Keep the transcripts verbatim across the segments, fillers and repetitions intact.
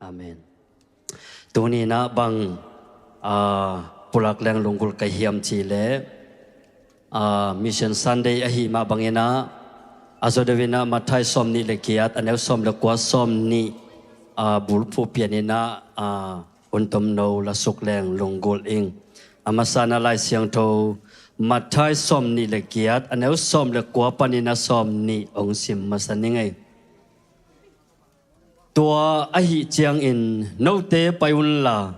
Amen. Tuni-in ah bang, aa, pulak leng lunggulh ka hiam cih leh, aa, Mission Sunday ahih mah bangin ah, a zawdeuh in ah Matthai sawmnih le giat, a neu sawm le kua, sawmnih, aa, bulphuh pian in ah, aa, hun tomno la suk leng lunggulh ing. A masa-in ah Lai Siangtho Matthai sawmnih le giat, a neu sawm le kua panin ah sawmnih hong sim masa ning ei. Tua ahih ciangin note pai unla,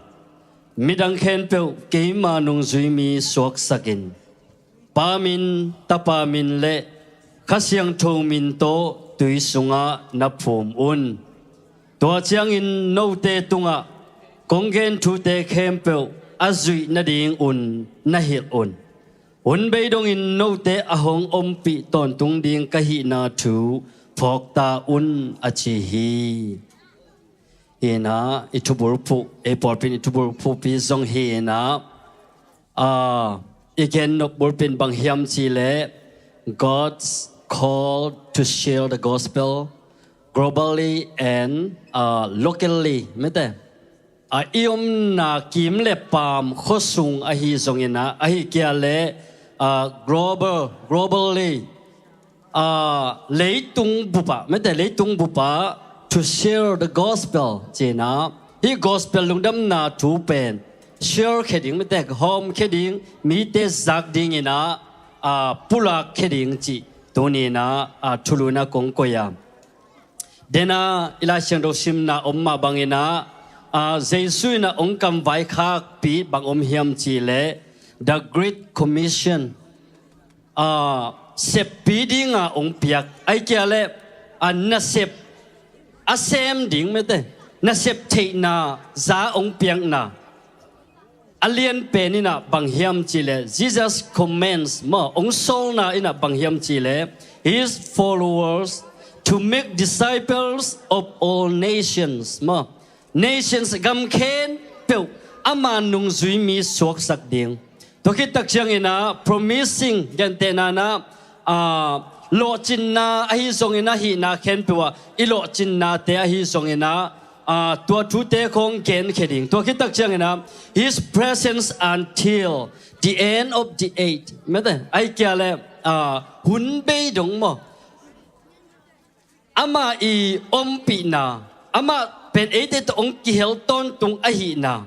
midang khempeuh keima nungzui mi suaksakin, Pa min, Tapa min le Kha Siangtho min tawh tui sungah na phum un. Tua ciangin note tungah kong gen thute khempeuh a zuih nadingun na hilh un. Hun bei dongin note a hong ompih tawntung ding ka hihna thu phawk ta un, a ci hi. Hi-in ah i thubulphuh, ei pawlpi in i thubulphuhpi zong hi-in ah, aa, i gen nop bulpi in bang hiam cih leh, God's call to share the gospel globally and, aa, locally, mete. A i omna kim le paam khuasung ahi zongin ah, ahih kei leh, aa, global, globally, aa, leitung bup ah, mete, leitung bup ah, to share the gospel ci-in ah, hih gospel lungdamna thu pen share khia ding, mete, hawm khia ding, mite zak dingin ah, aa, pulak khia ding cih tuni-in ah, aa, thulu in ah kong koih a. Dena i Lai Siangtho simna om mah bangin ah, aa, Jesu in ah hong kamvaikhakpih bang om hiam cih leh, the Great Commission, aa, seppi dinga hong piak, ahih kei leh, aa, nasep a sem ding, mete, nasep theihna za hong piakna. A lianpen in ah bang hiam cih leh, Jesus commands, maw, hong sawlna in ah bang hiam cih leh, his followers to make disciples of all nations, maw. Nations, gam khempeuh ama nungzui mi suaksak ding. Tua khit tak ciangin ah promising, gentehna-in ah, aa, lawhcinna ahi zongin ah, hihna khempeuh ah i lawhcinnate ahi zongin ah, aa, tua thute khawng genkhia ding. Tua khit tak ciangin ah, his presence until the end of the age. Mete, ahih kei leh, aa, hun bei dong, maw. Amah i ompihna, amah pen eite tawh hong kihel tawntung ahihna,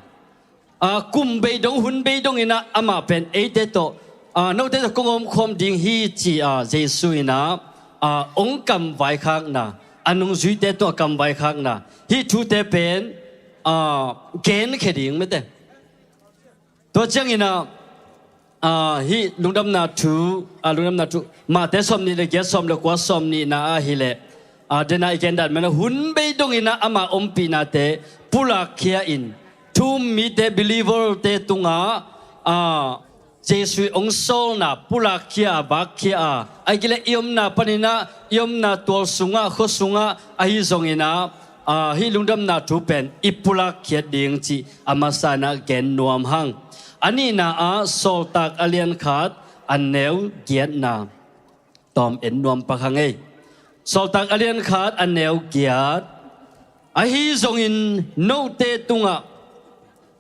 aa, kum bei dong, hun bei dongin ah amah pen eite tawh, aa, note tawh kong omkhawm ding hi ci-a Jesu in ah, aa, hong kamvaikhakna, a nungzuite tawh a kamvaikhakna, hih thute pen, aa, genkhia ding, mete. Tua ciangin ah, aa, hih lungdamna thu, aa, lungdamna thu, Matthai sawmnih le giat, sawm le kua, sawmnihna ahih leh, aa, dena i gendan mah in ah, hun bei dongin ah ama ompihnate pulakkhia in, thu-um mite, believer-te tungah, aa, Jesu hong sawlna pulakkhia a, vakkhia a, ahih kei leh i omna panin ah, i omna tual sungah, khua sungah ahi zongin ah, aa, hih lungdamna thu pen i pulakkhiat ding cih a masa-in ah gen nuam hang. A nihna ah Sawltak a lian khat, a neu giatna tawm en nuam pak hang ei. Sawltak a lian khat, a neu giat. Ahi zongin note tungah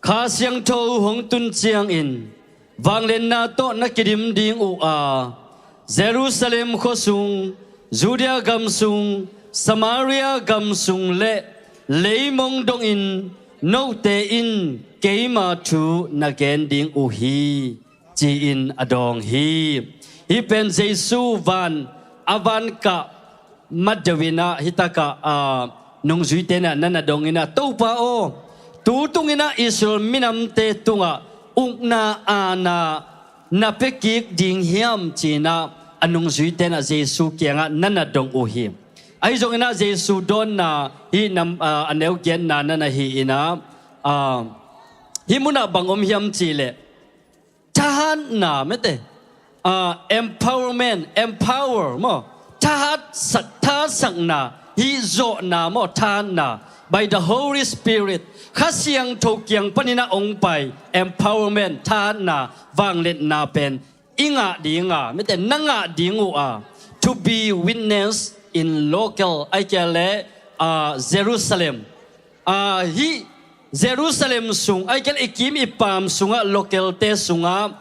Kha Siangtho hong tun ciangin vangliatna tawh na kidim ding uh a, Jerusalem khua sung, Judea gam sung, Samaria gam sung le leimong dongin note in keima thu na gen ding uh hi, ci-in a dawng hi. Hih pen Jesu van, a van kah mat deuh in ah, hih takah, aa, nungzuite in ah na na dong in ah, Topa aw, tu tung in ah Israel minamte tungah ukna aana na pia kik ding hiam, ci-in ah a nungzuite in ah Jesu kiangah na na dong uh hi. Ahi zongin ah Jesu dawnna hih nam, aa, a neu giatna na na hi in ah, aa, hih munah bang om hiam cih leh, thahatna, mete, aa, empowerment, empower maw, thahatsak, thahatsakna, hih zawhna maw, thahatna, by the Holy Spirit, Kha Siangtho kiang panin ah hong pai, empowerment, thahatna, vangliatna pen i ngah ding a, mete, na ngah ding uh a, to be witness in local, ahih kei leh, aa, Jerusalem, Hih Jerusalem sung, ahih kei leh i kim i paam sungah, local-te sungah,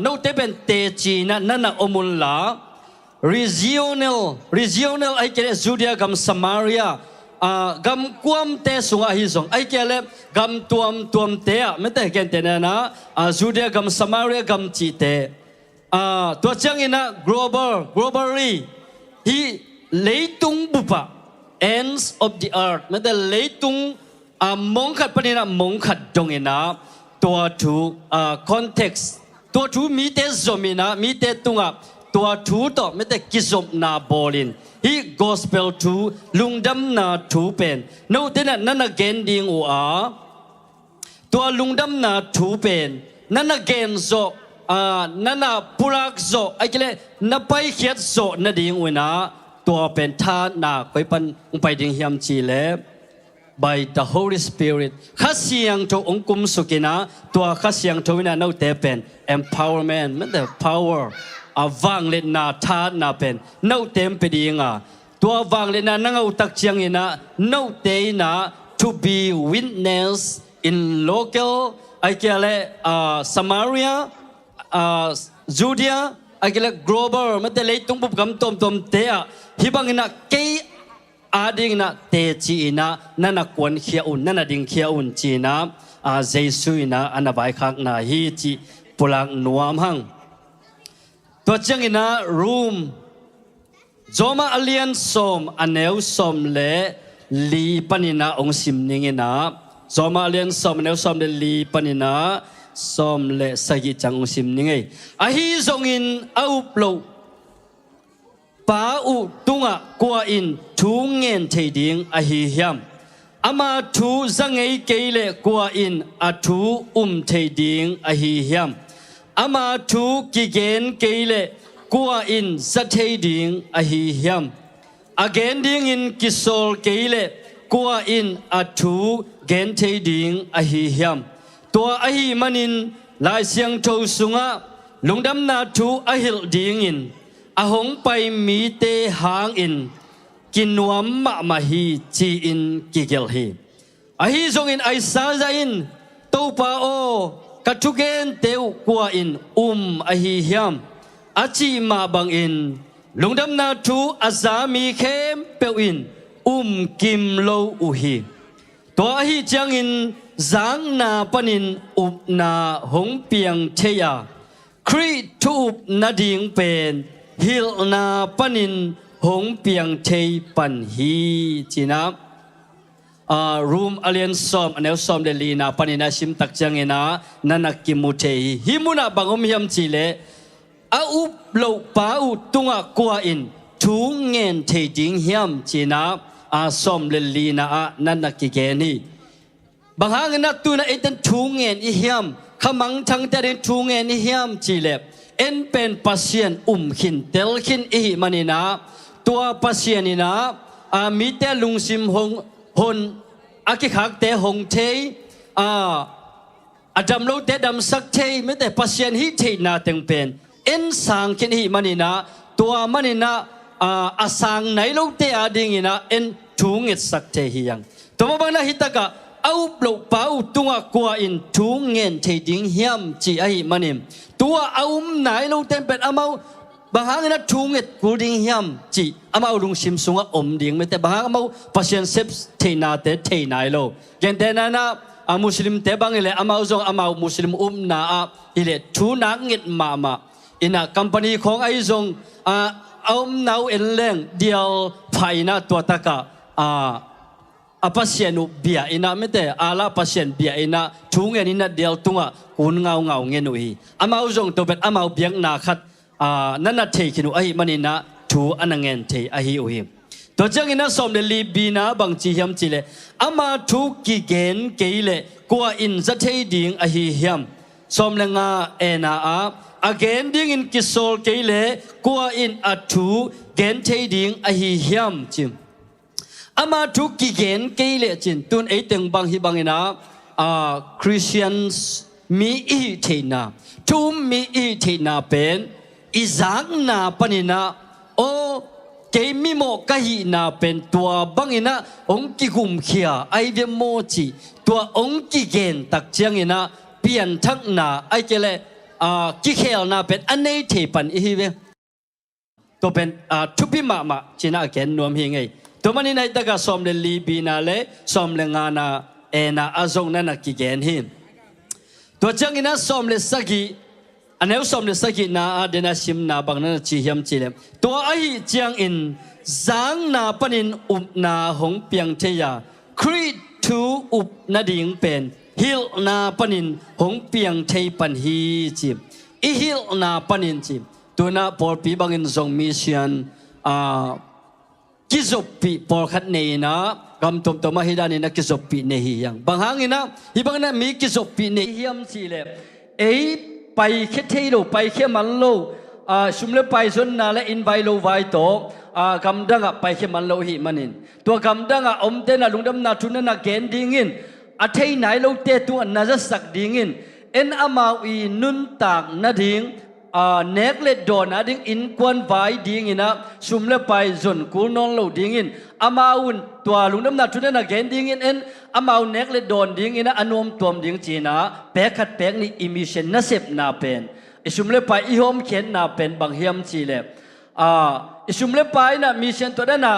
note pen teci-in ah na na om unla, regional, regional ahih kei leh Judea gam, Samaria gam kuamte sungah ahi zong, ahih kei leh gam tuamtuamte ah, mite gentehna-in ah Judea gam, Samaria gam cihte, tua ciangin ah global, globally, hih leitung bupah, ends of the earth, mite leitung mong khat panin ah mong khat dongin ah tua thu, context, tua thu mite zom in ah, mite tungah tua thu tawh mite kizopna bawlin, hih gospel thu, lungdamna thu pen note in ah na na gen ding uh a, tua lungdamna thu pen na na gen zawh, na na pulak zawh, ahih kei leh na paikhiat zawh nading uh in ah, tua pen thahatna koi pan hong pai ding hiam cih leh, by the Holy Spirit, Kha Siangtho hong kumsuk in ah, tua Kha Siangtho in ah note pen empowerment, mite power, vangliatna, thahatna pen note hong pia ding a, tua vangliatna na ngah uh tak ciangin ah note in ah to be witness in local, ahih kei leh Samaria, Judea, ahih kei leh global, mite leitung bup gam tuamtuamte ah, hih bangin ah kei adingin ah teci-in ah na na kuankhia un, na na dingkhia un ci-in ah, Jesu in ah a na vaikhakna hi cih pulak nuam hang. Tua ciangin ah Rom, Roma a lian sawm, a neu sawm le li panin ah hong sim ning in ah, Roma a lian sawm, a neu sawm le li panin ah sawm le sagih ciang hong sim ning ei. Ahi zongin a up loh pa uh tungah kua in thu ngen thei ding ahi hiam? Ama thu za ngei kei leh kua in a thu um thei ding ahi hiam? Ama thu kigen kei leh kua in za thei ding ahi hiam? A gen dingin kisawl kei leh kua in a thu gen thei ding ahi hiam? Tua ahih manin Lai Siangtho sungah lungdamna thu a hilh dingin a hong pai mite hangin kinuam mahmah hi, ci-in kigelh hi. Ahi zongin Isaiah in, Topa aw, ka thugente uh kua in um ahi hiam? a cih mah bangin lungdamna thu a za mi khempeuh in um kim lo uh hi. Tua ahih ciangin zakna panin upna hong piang thei a, Khrih thu-up nading pen hilhna panin hong piang thei pan hi, ci-in ah, Rom a lian sawm, a neu sawm le lina panin a sim tak ciangin ah na na kimu thei hi. Hih munah bang om hiam cih leh, a up loh pa uh tungah kua in thu ngen thei ding hiam, ci-in ah, sawm le lina ah na na kigen hi. Bang hangin ah tu-in ah eite'n thu ngen i hiam? Kha mangthangte adingin thu ngen i hiam cih leh, en pen Pasian um khin, tel khin i hih manin ah, tua Pasian in ah, mite lungsim hong hon, a kikhakte hong thei, a dam lote damsak thei, mite Pasian hih theihna teng pen en sang khin i hih manin ah, tua manin ah, a sang nai lote adingin ah en thu ngetsak thei hi hang. Tua mah bangin ah hih takah a up loh pa uh tungah kua in thu ngen thei ding hiam, cih ahih manin, tu-a a um nai lote pen amau bang hangin ah thu nget kul ding hiam cih amau lungsim sungah om ding, mite bang hang amau Pasian sep theihnate thei nai lo. Gentehna-in ah, Muslimte bang hi leh amau zong amau Muslim upna ah hi leh thu nak nget mahmah. In ah company khawng ahi zong, a, a omna uh en leng dial pha in ah tua takah, a, a Pasian uh bia in ah, mite, Allah Pasian bia in ah thu ngen in ah dial tungah kun ngaungau ngen uh hi. Amau zong tua bek amau biakna khat, a, na na thei khin uh ahih manin ah thu a na ngen thei ahi uh hi. Tua ciangin ah sawm le li bina bang ci hiam cih leh, ama thu kigen kei leh kua in za thei ding ahi hiam? Sawm le nga ena ah, a gen dingin kisawl kei leh kua in a thu gen thei ding ahi hiam, ci. Ama thu kigen kei leh, ci-in, tu-in ei teng bang hih bangin ah, a, Christians mi i hih theihna, thu um mi i hih theihna pen i zakna panin ah, aw, kei mimawh ka hihna pen tua banginah hong kigumkhia ahi ve maw cih, tua hong kigen tak cianginah pianthakna ahi kei leh, aa, kikhelna pen a nei thei pan i hi ve. Tua pen, aa, thupi mahmah cinah a gen nuam hi ngei. Tua maninah hih takah sawm le li bina le sawm le ngana ena a zong nana kigen hi. Tua cianginah sawm le sagih, a neu sawm le sagihna ah dena simna bang nana ci hiam cihleh, tua ahi ciangin zakna panin upna hong piang thei a, Khrih thu up nading pen hilhna panin hong piang thei pan hi ci. I hilhna panin ci. Tunah pawlpi bangin zong mission, aa, kizoppih pawlkhat nei inah, gam tuamtuam ahi danin a kizoppih nei hi hiang. Bang hanginah hih banginah mi kizoppih nei hiam cihleh, ei paikhia thei lo, paikhia man lo, aa, sum le pai zonna le inn vai lo vai tawh, aa, gamdangah paikhia man lo ahih manin, tua gamdangah omte na lungdamna thu nana gen dingin, a thei nai lote tungah na zasak dingin, en amau i nuntak nading, aa, nek le dawn ading innkuan vai dinginah sum le pai zon kul nawn lo dingin, amau un tua lungdamna thu nana gen dingin en amau nek le dawn dinginah a nuamtuam ding cinah pek khat pek nih i mission nasepna pen, i sum le pai i hawmkhiatna pen bang hiam cihleh, aa, i sum le pai inah mission tua dana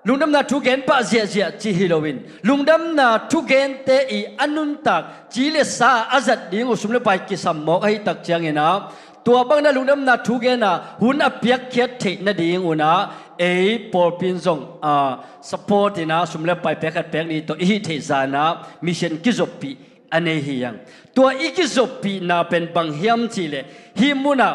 lungdamna thu gen pah ziahziah ci hi loin, lungdamna thugente i a nuntak ci le sa a zat ding uh sum le pai kisam mawk ahi tak cianginah, tua bangna lungdamna thu gena hun a piakkhiat theih nading unah ei pawlpi in zong, aa, support inah sum le pai pek khat pek nih tawh i hih theih zanah mission kizoppih a nei hi hiang. Tua i kizoppihna pen bang hiam cihleh, hih munah,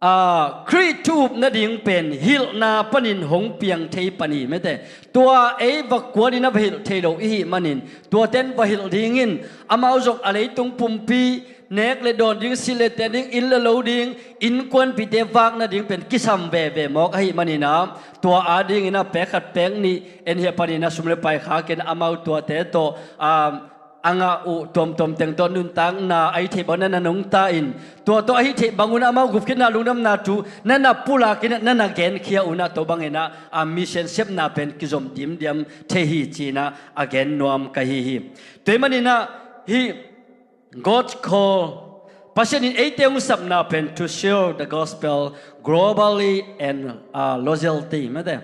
aa, Khrih thu up nading pen hilhna panin hong piang thei pan hi mete. Tua ei va kuanin a va hilh thei lo i hih manin, tuaten va hilh dingin, amau zong a leitung pumpi nek le dawn ding, silh le ten ding, inn le lo ding, innkuanpihte vak nading pen kisam veve mawk ahih maninah, tua adinginah pek khat pek nih en hia paninah sum le pai khakin amau tuate tawh, aa, a ngah uh tuamtuam teng tawh nuntakna ahi theih bang nana nungta in, tua tawh ahi theih bangun amau gupkhiatna lungdamna thu nana pulakin nana genkhia unah tua banginah a mission sepna pen kizom dimdiam thei hi cinah a gen nuam ka hi hi. Tua hih maninah hih God's call, Pasian in eite hong sapna pen to share the gospel globally and, uh, loyalty mete.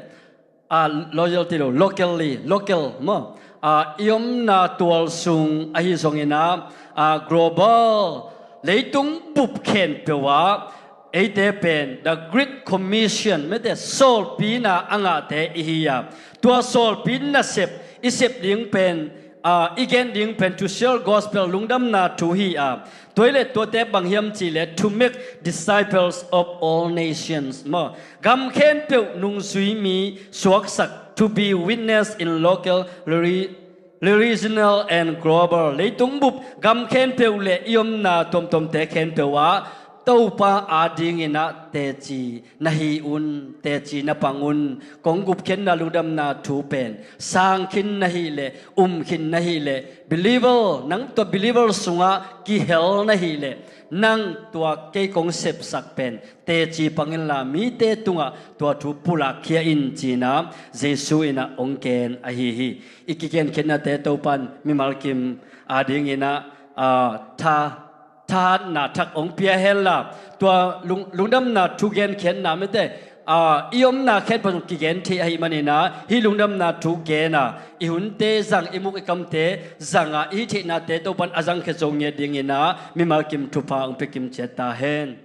Ah, loyalty lo, locally, local maw? Ah, i omna tual sung ahi zonginah, ah, global, leitung bup khempeuh ah eite pen the Great Commission mete, sawlpina a ngahte i hi a, tua sawlpi nasep i sep ding pen, ah, i gen ding pen to share gospel, lungdamna thu hi a, tua hi leh tuate bang hiam cihleh to make disciples of all nations maw? Gam khempeuh nungzui mi suaksak, to be witness in local, re-, regional and global. Leitung bup gam khempeuh le i omna tuamtuamte khempeuh ah Topa adinginah teci na hi un, teci na pang un. Kong gupkhiatna lungdamna thu pen sang khin na hi leh, um khin na hi leh, believer, nang tua believer sungah kihel na hi leh, nang tua kei kong sepsak pen teci pang inla mite tungah tua thu pulakkhia in cinah Jesu inah hong gen ahi hi. I kigenkhiatnate Topan mimal kim adinginah, ah, tha, thahatna thak hong pia henla, tua lung-, lungdamna thu genkhiatna mete, ah, i omna khempeuh kigen thei ahih maninah hih lungdamna thu gena i hunte zang, i muk i kamte zanga i hih theihnate Topan a zangkhia zo ngiat dinginah mimal kim thupha hong pia kim ciat ta hen.